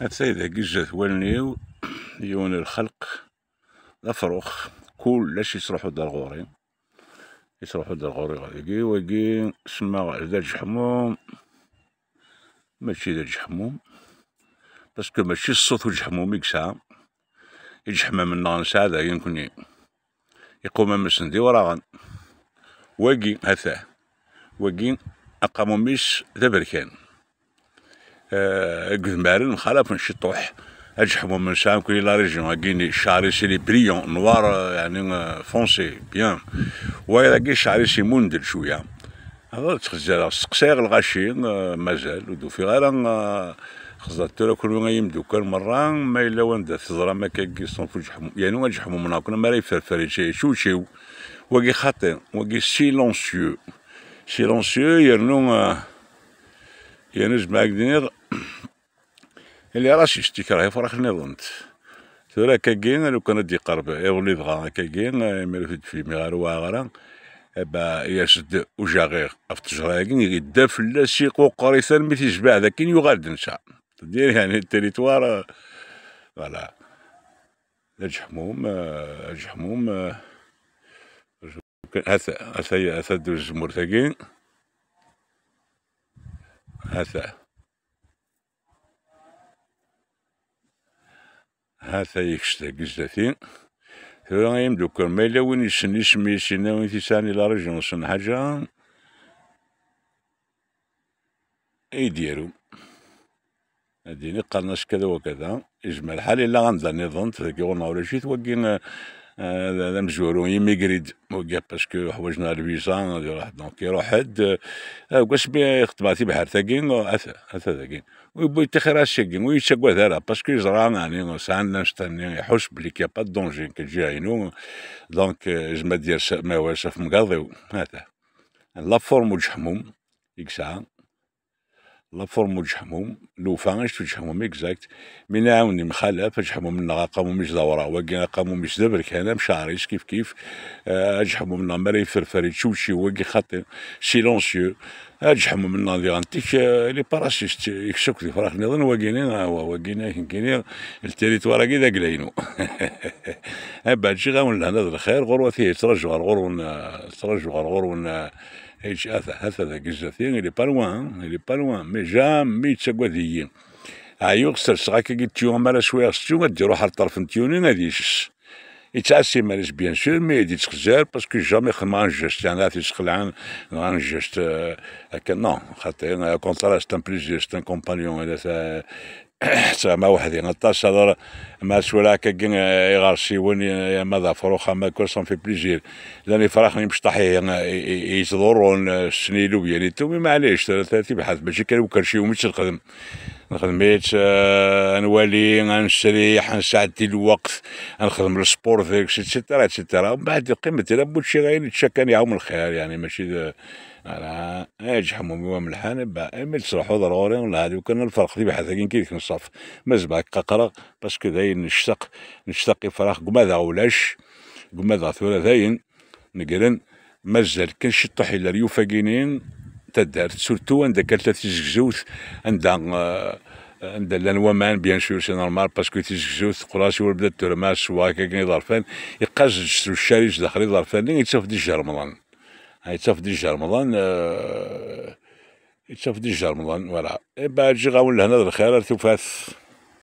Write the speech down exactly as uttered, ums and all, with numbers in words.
Atay dagi zdat wallen-iw yiwen n lxelq d afrux, kullec yettruḥu-d ar ɣur-i, yettruḥu-d ar ɣur-i dagi, wagi semmaɣ d aǧeḥmum, mačči d aǧeḥmum, parce que mačči ṣṣut uǧeḥmum i yesɛa, iǧeḥmamen-nneɣ nesɛa dayi nekni. Iqumam-nsen d iwraɣen. Wagi, ha-t-a. Wagi, aqamum-is d aberkan. Eh, deg udmaren mxalafen ciṭuḥ. Aǧeḥmum nesɛa nekni la région-agi-nni, ccɛer-is il est brillant, noir, eh, yeɛni, eh, foncé, bien. Wayeḍ-agi ccɛer-is imundel cwiya. Ur ttxezzireɣ, steqsayeɣ lɣaci, eh, mazal, ur d-ufiɣ ara, eh, xẓer tura kunwi ay imdukkal merra, ma yella wanda teẓram akkagi ṣṣenf uǧeḥmum, yeɛni aǧeḥmum-nneɣ kunwi ma ara yefferfer yeččewčiw, wagi xaṭi, wagi silencieux, silencieux, yernu, eh, yernu zemreɣ ad k-d-iniɣ, il est raciste, yekreh ifrax nniḍen. Tura akkagi, lukan ad d-iqerb iḍelli dɣa akkagi, imir ur t-id-fhimiɣ ara waɣ ara, eba, yas-d ujaɣiɣ ɣef ttejra-agi, yedda fell-as, iquqer-it armi tizbaɛ d akin yuɣal d netta. C'est-à-dire, yeɛni, territoire, euh, voilà. D aǧeḥmum, euh, aǧeḥmum, euh, ata, ata, ata ddu tzemmurt-agi. Ata. Ha-t-a yekcem dagi zdat-i. Tura ay imdukkal, ma yella win yessen isem-is, yella win t-yesɛan i la région-nsen ḥaǧa, ad d-yaru. Ad d-yini qqaren-as kada wa kada. Yezmer lḥal yella anda nniḍen, dagi ɣur-neɣ ulac-it, wagi, eh, eh, d amezwaru, immigré-d, wagi, parce que ḥwaǧen lviza, ad iruḥ, donc iruḥ-d, eh, deg wasmi i xeddmeɣ tibḥirt-agi, ata, ata dagi. Ur yewwi ṭixir ass-agi, ur yettagad ara, parce que yeẓra, ɛni, sɛan l'instinct-nni, iḥuss belli qu'il y a pas de danger deg lǧiha-inu, donc, eh, yezmer ad d-yers, ma yers ɣef mgaḍ-iw, ata. La forme uǧeḥmum i yesɛa, la forme uǧeḥmum, lufa, acu uǧeḥmum exact, mi nɛawen imxalaf, aǧeḥmum-nneɣ aqamum-is d awraɣ, wagi aqamum-is d aberkan, amecɛer-is kif kif, eh, aǧeḥmum-nneɣ mi ara yefferfer, yeččewčiw, wagi xaṭi, silencieux, aǧeḥmum-nneɣ diɣen tik, eh, il est pas raciste, yekkes akk d ifrax nniḍen, wagini, ah, wa, wagini, akenkini, le territoire-agi d agla-inu. Aba, ǧǧiɣ-awen lehna d lxir, ɣur-wat ihi, ttṛajuɣ ar ɣur-wen, eh, ttṛajuɣ ar ɣur-wen, eh, iǧ-, ata, ata dagi zdat-i, il est pas loin, hein, il est pas loin, mais jamais yettagad-iyi. Ɛyuɣ, serseɣ akkagi tyu, amar ad swiɣ s tyu, ad d-iruḥ ar ṭṭerf n tyuni, ad ices. Yettɛassa iman-is, bien sûr, mais ad yettxezzir, parce que jamais xedmeɣ un geste, yeɛni, ad t-isqelɛen, neɣ un geste, euh, akka, non, xaṭi, euh, au contraire, c'est un plaisir, c'est un compagnon, il est, euh, ttɣama weḥdi, aṭas, alors, ma s-walaɣ akkagi, euh, iɣersiwen, euh, ama d afrux, ama akka, ça me fait plaisir. Llan ifraxen imecṭaḥ i, i, i, i yettḍurrun, euh, ssen ilubyan i tumi, maɛlic, tura, tura, tibḥirt, mačči kan ukerci umi tt-nexdem. Nexdem-itt, eh, ad nwali, ad nesriḥ, ad nesɛeddi lweqt, ad nexdem lesport deg-s, et cetera, et cetera. Mbeɛd yeqqim-d tira n wučči, ayen yečča kan iɛum lxir, yeɛni mačči d, ara, eh, ǧeḥmum-iw amelḥan, ba, imi d-tettruḥuḍ ar ɣur-i, lɛad, lukan ad nferq tibḥirt-agi nekk yid-k nṣaf. Ma zemreɣ ad k-qaqreɣ, parce que dayen nectaq, nectaq ifrax, gma daɣ ulac, gma daɣ tura dayen, negren, mazal kan ciṭṭuḥ yella ryuf-agi-nni, taddart, surtout anda kan tella tizegzewt, anda, euh, anda llan waman, bien sûr, c'est normal, parce que tizegzewt teqqel-as i webda tura, ma sswaɣ akkagi iḍerfan, iqqaz-d s uccar-is daxel iḍerfan-nni, yettaf-d ijermḍen. Yettaf-d ijermḍen, euh, yettaf-d ijermḍen, voilà. Eh ben, ǧǧiɣ-awen lehna d lxir, ar tufat.